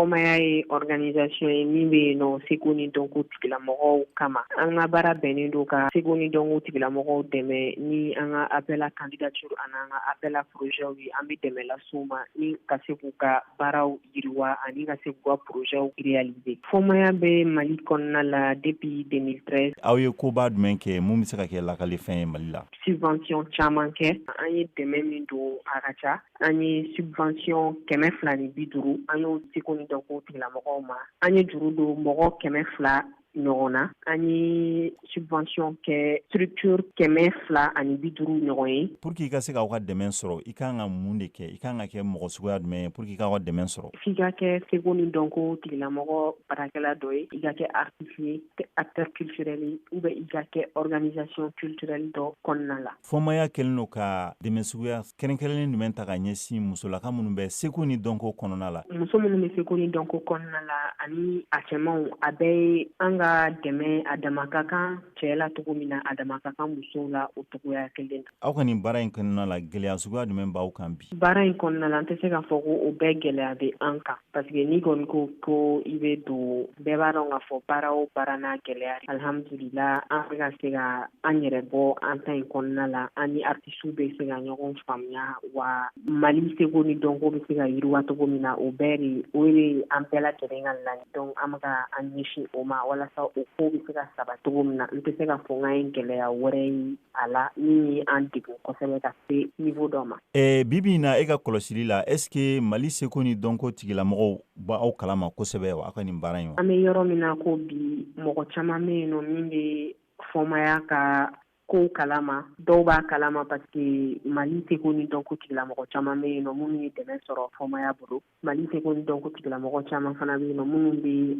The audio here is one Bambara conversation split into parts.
Fɔmaya ye organisation ye min bɛ yen nɔ seko ni dɔnko tigilamɔgɔw kama. An ka baara bɛnnen don ka seko ni dɔnko tigilamɔgɔw dɛmɛ ni an ka appel à candidature ani an ka appel à projet ye. An bɛ dɛmɛ las'u ma ni ka se k'u ka baaraw yiriwa ani ka se k'u ka projet réaliser. Fɔmaya bɛ Mali kɔnɔna la depuis 2013. Aw ye koba jumɛn kɛ mun bɛ se ka kɛ lakalifɛn ye Mali la? Subvention caman kɛ. An ye dɛmɛ min don, a ka ca. An ye subvention 250, an y'o seko ni dɔnko tigilamɔgɔw ma. An ye juru don mɔgɔ 200 ɲɔgɔn na. An ye subvention kɛ structure 250 ɲɔgɔn ye. Pour que i ka se k'aw ka dɛmɛ sɔrɔ, i kan ka mun de kɛ? I kan ka kɛ mɔgɔ suguya jumɛn ye pour que i k'aw ka dɛmɛ sɔrɔ? F'i ka kɛ seko ni dɔnko tigilamɔgɔ baarakɛla dɔ ye, i ka kɛ artiste ye, acteur culturel ye, ou bien i ka kɛ organisation culturelle dɔ kɔnɔna la. Fɔmaya kɛlen don ka dɛmɛ suguya kɛrɛnkɛrɛnnen jumɛn ta ka ɲɛsin musolaka minnu bɛ seko ni dɔnko kɔnɔna la? Muso minnu bɛ seko ni dɔnko kɔnɔna la ani a cɛmanw, a bɛɛ ye an ka dɛmɛ. A dama ka kan cɛ la cogo min na, a dama ka kan musow la o cogoya kelen na. Aw ka nin baara in kɔnɔna la, gɛlɛya suguya jumɛn b'aw kan bi? Baara in kɔnɔna la, an tɛ se k'a fɔ ko o bɛɛ gɛlɛya bɛ an kan, parce que n'i kɔni ko ko i bɛ don, bɛɛ b'a dɔn k'a fɔ baara o baara n'a gɛlɛya. Alhamdulila, an bɛ ka se ka an yɛrɛ bɔ an ta in kɔnɔna la. An ni artisiw bɛ se ka ɲɔgɔn faamuya wa Mali seko ni dɔnko bɛ se ka yiriwa cogo min na, o bɛɛ de, o de an bɛɛ lajɛlen ka laɲini. Donc an bɛ ka an ɲɛsin o ma walasa o ko bɛ se ka saba cogo min na. N tɛ se ka fɔ n ye gɛlɛya wɛrɛ ye a la min ye an degun kosɛbɛ ka se niveau dɔ ma. Bi bi in na, e ka kɔlɔsili la, est ce que Mali seko ni dɔnko tigilamɔgɔw b'aw kalama kosɛbɛ wa, aw ka nin baara in wa? An bɛ yɔrɔ min na ko bi, mɔgɔ caman bɛ yen nɔ min bɛ Fɔmaya ka kow kalama. Dɔw b'a kalama parce que Mali seko ni dɔnko tigilamɔgɔ caman bɛ yen nɔ minnu ye dɛmɛ sɔrɔ Fɔmaya bolo. Mali seko ni dɔnko tigilamɔgɔ caman fana bɛ yen nɔ minnu bɛ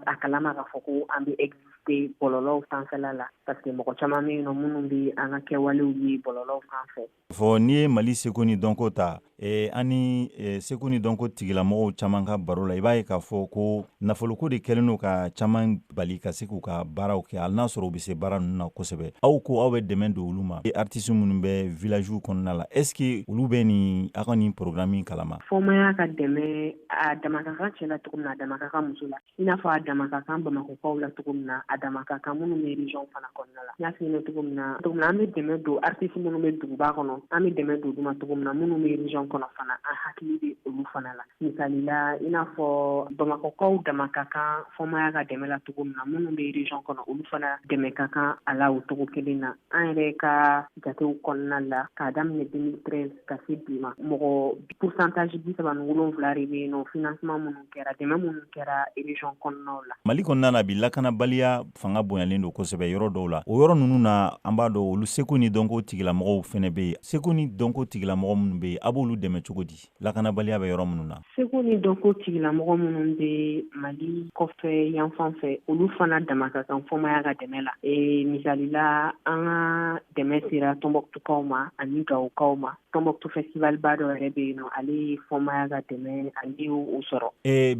a kalama k'a fɔ ko an bɛ exister bɔlɔlɔw sanfɛla la, parce que mɔgɔ caman bɛ yen nɔ minnu bɛ an ka kɛwalew ye bɔlɔlɔw sanfɛ. Fɔ n'i ye Mali seko ni dɔnko ta, an ni seko ni dɔnko tigilamɔgɔw caman ka baro la, i b'a ye k'a fɔ ko nafoloko de kɛlen don ka caman bali ka se k'u ka baaraw kɛ, hali n'a sɔrɔ u bɛ se baara ninnu na kosɛbɛ. Aw ko aw bɛ dɛmɛ don olu ma, artistes minnu bɛ villagew kɔnɔna la, est ce que olu bɛ nin aw ka nin programme kalama? Fɔmaya ka dɛmɛ, a dama ka kan cɛ la cogo min na, a dama ka kan muso la. I n'a fɔ a dama ka kan Bamakɔkaw la cogo min na, a dama ka kan minnu bɛ région fana kɔnɔna la. N y'a f'i ɲɛna cogo min na, an bɛ dɛmɛ don artiste minnu bɛ duguba kɔnɔ, an bɛ dɛmɛ don olu ma cogo min na, minnu bɛ région kɔnɔ fana, an hakili bɛ olu fana la. Misali la, i n'a fɔ Bamakɔkaw dama ka kan Fɔmaya ka dɛmɛ la cogo min na, minnu bɛ région kɔnɔ, olu fana dɛmɛ ka kan a la o cogo kelen na. An yɛrɛ ka jatew kɔnɔna la, k'a daminɛ 2013 ka se bi ma, mɔgɔ pourcentage 37 de bɛ yen nɔ, financement minnu kɛra, dɛmɛ minnu kɛra région kɔnɔnaw la. Mali kɔnɔna na bi, lakanabaliya fanga bonyalen don kosɛbɛ yɔrɔ dɔw la. O yɔrɔ ninnu na, an b'a dɔn olu seko ni dɔnko tigilamɔgɔw fɛnɛ bɛ yen. Seko ni dɔnko tigilamɔgɔ minnu bɛ yen, a b'olu dɛmɛ cogo di lakanabaliya bɛ yɔrɔ minnu na? Seko ni dɔnko tigilamɔgɔ minnu bɛ Mali kɔfɛ yanfan fɛ, olu fana dama ka kan Fɔmaya ka dɛmɛ la. Misali la, an ka dɛmɛ sera Tɔnbɔkutukaw ma ani Gawokaw ma. Tɔnbɔkutu festival ba dɔ yɛrɛ bɛ yen nɔ, ale ye Fɔmaya ka dɛmɛ, ale y'o sɔrɔ.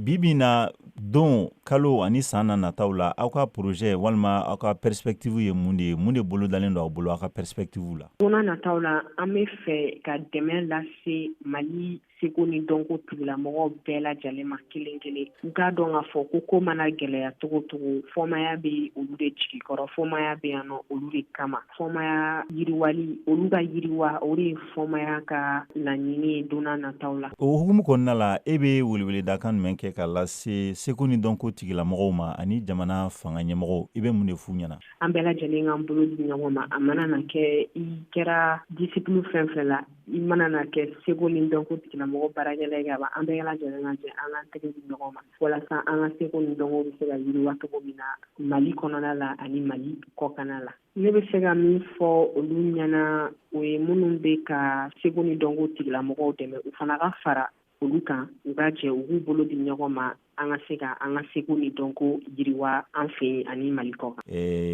Bi bi na, don kalo ani san na nataw la, aw ka projet walima aw ka perspective ye mun de ye? Mun de bolodalen don aw bolo aw ka perspective la? Don nataw la, an bɛ fɛ ka dɛmɛ lase Mali seko ni dɔnko tigilamɔgɔw bɛɛ lajɛlen ma kelen kelen, u k'a dɔn k'a fɔ ko ko mana gɛlɛya cogo cogo, Fɔmaya bɛ olu de jigi kɔrɔ. Fɔmaya bɛ yan nɔ olu de kama. Fɔmaya yiriwali, olu ka yiriwa, o de ye Fɔmaya ka laɲini ye don nataw la. O hukumu kɔnɔna la, e bɛ weleweledakan jumɛn kɛ ka lase seko ni dɔnko tigilamɔgɔw ma ani jamana fanga ɲɛmɔgɔw? I bɛ mun de f'u ɲɛna? An bɛɛ lajɛlen k'an bolo di ɲɔgɔn ma. A mana na kɛ i kɛra discipline fɛn fɛn la, i mana na kɛ seko ni dɔnko tigilamɔgɔ baarakɛla ye ka ban, an bɛɛ lajɛlen ka jɛ an k'an tɛgɛ di ɲɔgɔn ma walasa an ka seko ni dɔnko bɛ se ka yiriwa cogo min na Mali kɔnɔna la ani Mali kɔkana la. Ne bɛ se ka min fɔ olu ɲɛna, o ye minnu bɛ ka seko ni dɔnko tigilamɔgɔw dɛmɛ, u fana ka fara olu kan, u ka jɛ, u k'u bolo di ɲɔgɔn ma, an ka se ka an ka seko ni dɔnko yiriwa an fɛ yen ani Mali kɔ kan.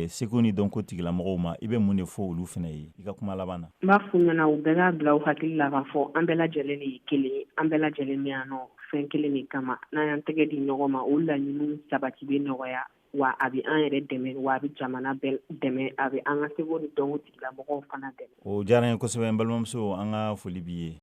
Seko ni dɔnko tigilamɔgɔw ma, i bɛ mun de fɔ olu fana ye i ka kuma laban na? N b'a f'u ɲɛna, u bɛɛ k'a bila u hakili la k'a fɔ an bɛɛ lajɛlen de ye kelen ye, an bɛɛ lajɛlen bɛ yan nɔ fɛn kelen de kama. N'an y'an tɛgɛ di ɲɔgɔn ma, o laɲiniw sabati bɛ nɔgɔya wa, a bɛ an yɛrɛ dɛmɛ wa, a bɛ jamana bɛɛ dɛmɛ, a bɛ an ka seko ni dɔnko tigilamɔgɔw fana dɛmɛ. O diyara n ye kosɛbɛ. N balimamuso, an ka foli b'i ye.